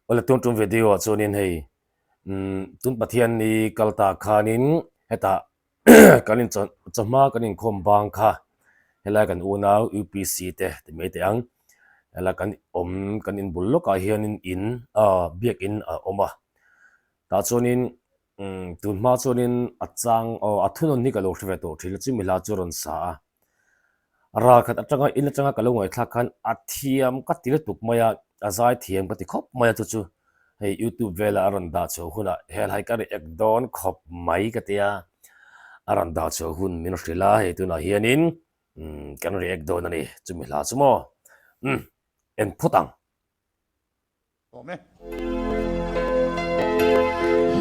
Awle tun tum video ah chuanin hei umm tun Pathian ni kal ta khanin hetah kan in chawhma kan inkhawm bang kha helai kan unau UPC te ti mai teh ang helai kan awm kan inbul lawkah hianin in ah biakin a awm a tah chuanin umm tun hma chuanin a chang aw a thunawn hi ka lo hre ve tawh thin a chumi hla chu a rawn sa a. Ral khat atanga in atanga ka lo ngaihthlak khan a thiam ka ti lutuk mai a, a zai thiam ka ti khawp mai a chu chu hei youtube velah a rawn dah chhuah hunah helai ka react dawn khawp mai ka tia a rawn dah chhuah hun min hrilh a hei tunah hianin umm kan react dawn a ni chumi hla chu maw umm en phawt ang. Awm e.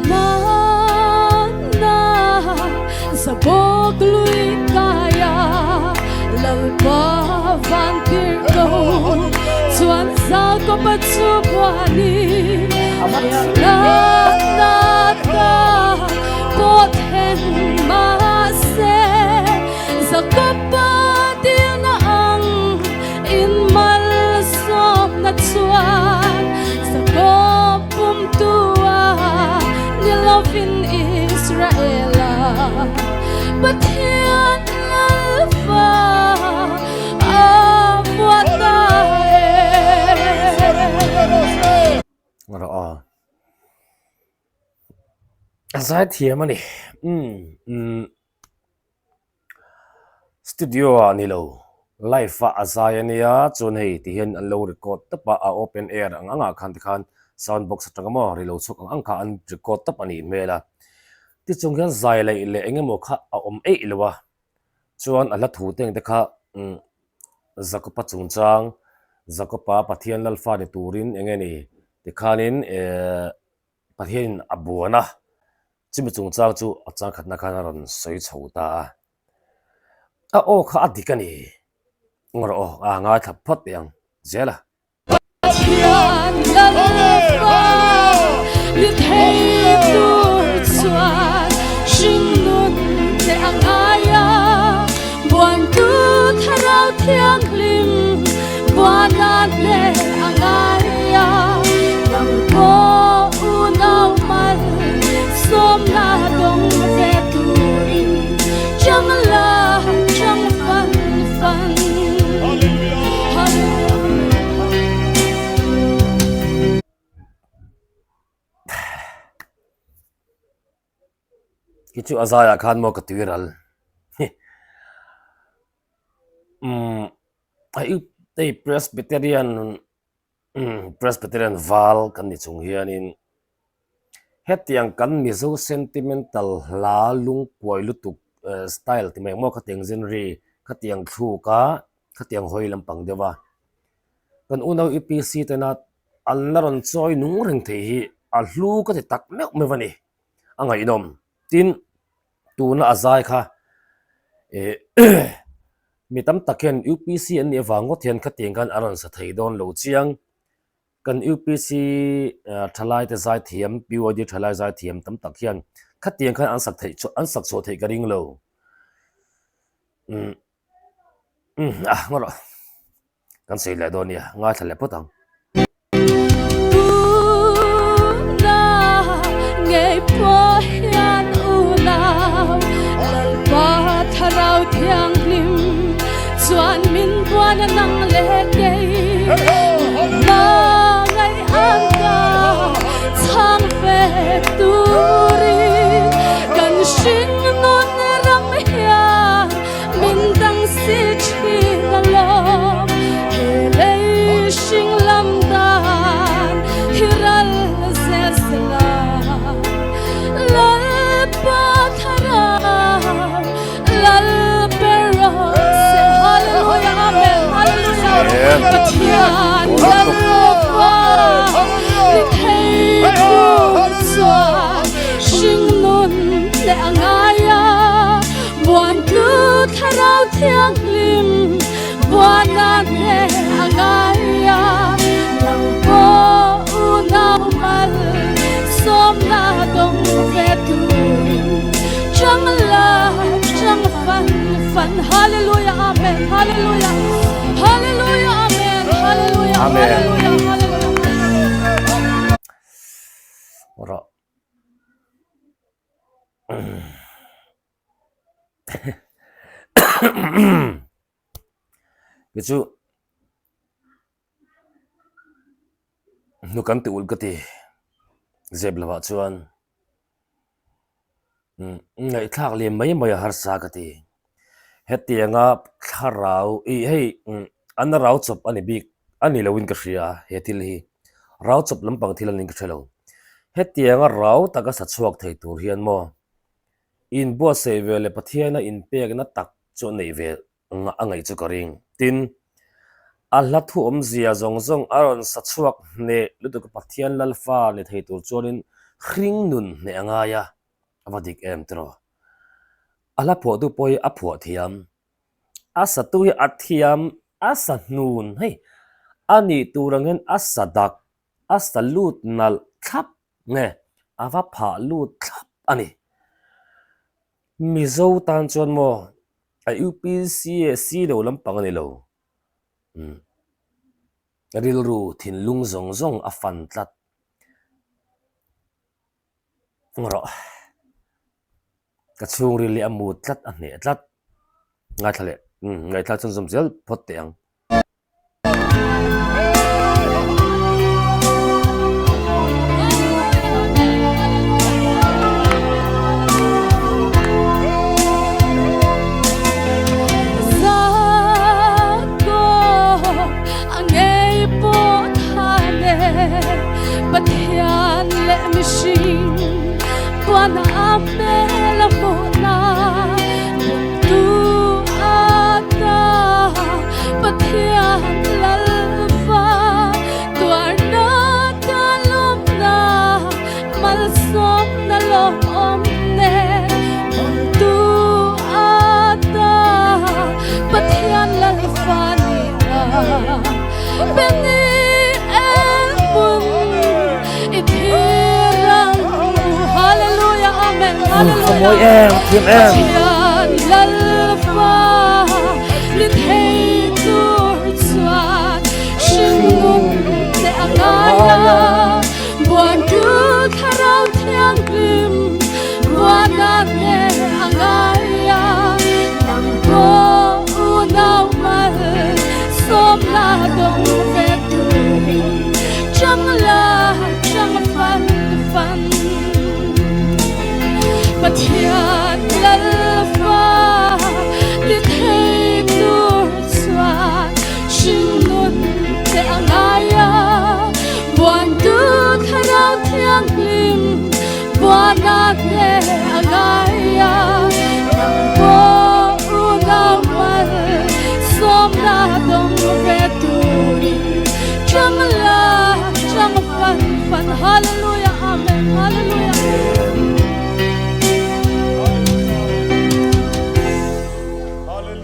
Hmanna zabawk lui kaia Lalpa van tir ko chuan Jakoba chu buanin Fiahna ta pawh then mahse Jakoba dilna ang In malsawmna chuan Jakob pumtua ni lovin Israela Pathian Lalfa a muat ta e. Rawh a. A zaithiam a ni. Umm umm. Studio ah ni lo, live ah a zai a nia, chuan hei ti hian an lo record tawp a, a open air ang ang ah khan tikhan sound box atang emaw ri lo chhuak ang ang kha an record tawp a nih hmel a, tichung hian zai laih leh eng emaw kha a awm eih lo a, chuan a hla thu te ang te kha umm Jakopa chungchang, Jakopa Pathian Lalfa ni turin eng nge ni tikhanin ehh. Pathianin a buan a, chumi chungchang chu a changkhatna khan a rawn sawi chho ta a. A aw kha a dik a ni. Ngaw rawh aw, a ngaithla phawt teh ang zel a. Pathian Lalpa ni thei tur chuan hringnun te a ngai a, buantu Thlarau Thianghlim buana hle a ngai a, nang pawh unau mal sawmna dawng ve turin chang la chang fan fan. Khi chu a zaiah khan maw ka tui ral umm a i hei Presbyterian umm Presbyterian val kan ni chung hianin hetiang kan Mizo sentimental hla lungkuai lutuk eh style ti mai ang maw khatiang genre khatiang thluk a khatiang hawi lampang deuh a kan unau UPC tena an la rawn chawi nung reng thei hi a hlu ka ti tak meuh meuh a ni. A ngaihnawm. Tin, tuna a zai kha eh mi tam tak hian UPC an nih avang ngawt hian khatiang khan a rawn sa thei dawn lo chiang. Kan UPC thalai te zai thiam, PYD thalai zai thiam tam tak hian khatiang khan an sak theih an sak chhuah theih ka ring lo. Umm umm a ngaw rawh. Kan sawi leh dawn nia, ngaithla leh phawt ang. Tuna ngei pawh hian unau Lalpa Thlarau Thianghlim chuan min buan a nang leh kei Hmangaih ang ka chhang ve turin kan hringnun ram hian Min dang si thin alawm he lei hring lam dan hi ral zel sela Lalpa Thlarau Lal ber rawh se Hallelujah Amen Hallelujah Pathian Lalpa ni thei tur chuan hringnun leh a ngai a. Buan tlu Thlarau Thianghlim buana hneh a ngai a, nang pawh unau mal sawmna dawng ve turin chang la chang fan fan Hallelujah Amen Hallelujah Hallelujah Amen Hallelujah Amen. Hallelujah Hallelujah. Kei chu hnuk an ti ulh ka ti zep lovah chuan ngaihthlak leh mai mai a harsa ka ti. Hetianga thlarau ih hei an rau chawp a ni bik a ni loin ka hria he thil hi rau chawp lampang thil a niin ka hre lo. Hetianga rau taka sa chhuak thei tur hian maw Inbuatsaih ve leh Pathiana inpekna tak chu a neih ve a ngaih chu ka ring. Tin, a hla thu awmzia zawng zawng a rawn sa chhuak hneh lutuk a Pathian Lalfa ni thei tur chuanin hring nun hneh a ngai a, a va dik em tiraw? A hla phuahtu pawh hi a phuah thiam. A satu hi a thiam, a sa hnun hei a nih tur angin a sa dak, a sa lut nalh thlap Nge, a va phah lut thlap a ni. Mizo tan chuan maw a UPCAC lo lampang a ni lo. Umm. Rilru thinlung zawng zawng a fan tlat. Rawh. Ka chhungril hi a mut tlat, a hneh tlat. Ngaithla leh, umm, ngaithla chhunzawm zel phawt teh ang. Mawi em, thiam em.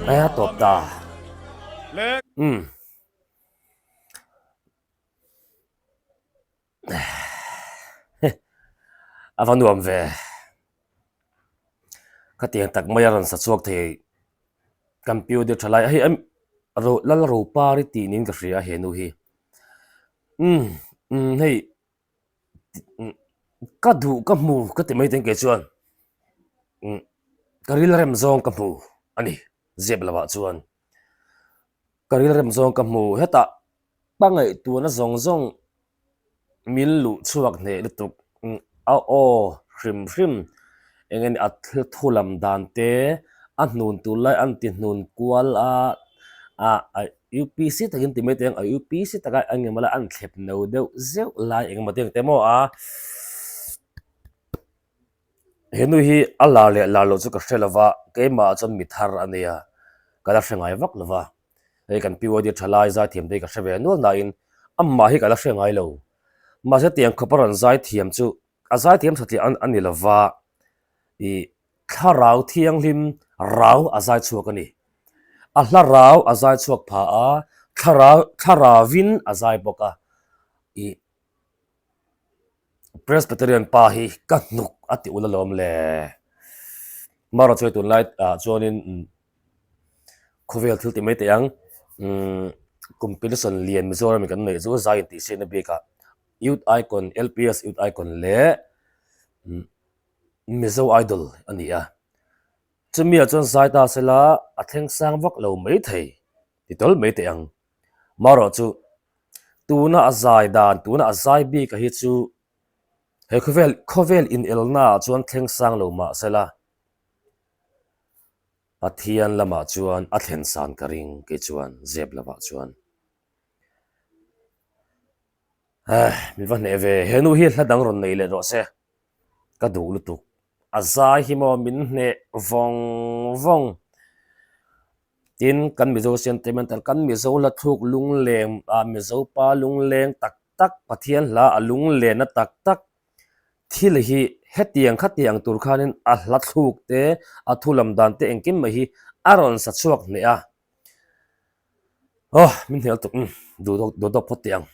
Aia tawp ta. Umm. A va nuam ve. Khatiang tak mai a rawn sa chhuak thei kan piu deuh tha lai a hei Lal Ropari tih niin ka hria a he nu hi. Umm umm hei ka duh ka hmu ka ti mai teng kei chuan umm ka rilrem zawng ka hmu a ni zep lovah chuan ka rilrem zawng ka hmu hetah ka ngaihtuahna zawng zawng min luh chhuak hneh lutuk a aw hrim hrim eng nge ni a thil thu lam dan te a hnun tur lai an ti hnun kual a ah UPC takin ti mai teng a UPC taka eng emaw lai an thlep no deuh zeuh lai eng emaw teng te maw a he nu hi a lar leh lar loh chu ka hre lova keimah chuan mi thar a nia ka la hre ngai vak lova hei kan PYD thalai zaithiam te hi ka hre ve nual nain amah hi ka la hre ngai lo mahse tiang khawpa rawn zaithiam chu a zaithiam satliah a ni lova ih thlarau thianghlim rau a zai chhuak a ni. A hla rau a zai chhuak pha a, thlarau thlarauvin a zai bawk a. Ih Presbyterian pa hi ka hnuk a ti ul alawm le. Marawh chu hei tunlai ah chuanin khawvel thil ti mai teh ang umm competition lian Mizoram in kan neih chu zai intihsiakna bikah Youth Icon LPS Youth Icon leh Mizo Idol a ni a. Chumi ah chuan zai ta sela a thleng sang vak lo mai thei ti tawl mai teh ang. Marawh chu tuna a zai dan, tuna a zai bik a hi chu he khawvel khawvel inelna ah chuan thleng sang lo mah sela Pathian lamah chuan a thlen san ka ring kei chuan zep lovah chuan. Eh, mi va hneh ve, he nu hi hla dang rawn nei leh rawh se, ka duh lutuk. A zai hi maw min hneh vawng vawng. Tin, kan Mizo sentimental, kan Mizo hla thluk lungleng, ah Mizo pa lungleng tak tak, Pathian hla a lunglenna tak tak thil hi hetiang khatiang tur khanin a hla thluk te, a thu lam dan te engkim mai hi a rawn sa chhuak hneh a. Aw, min hnial tuk, umm, duh dawk duh dawk phawt teh ang.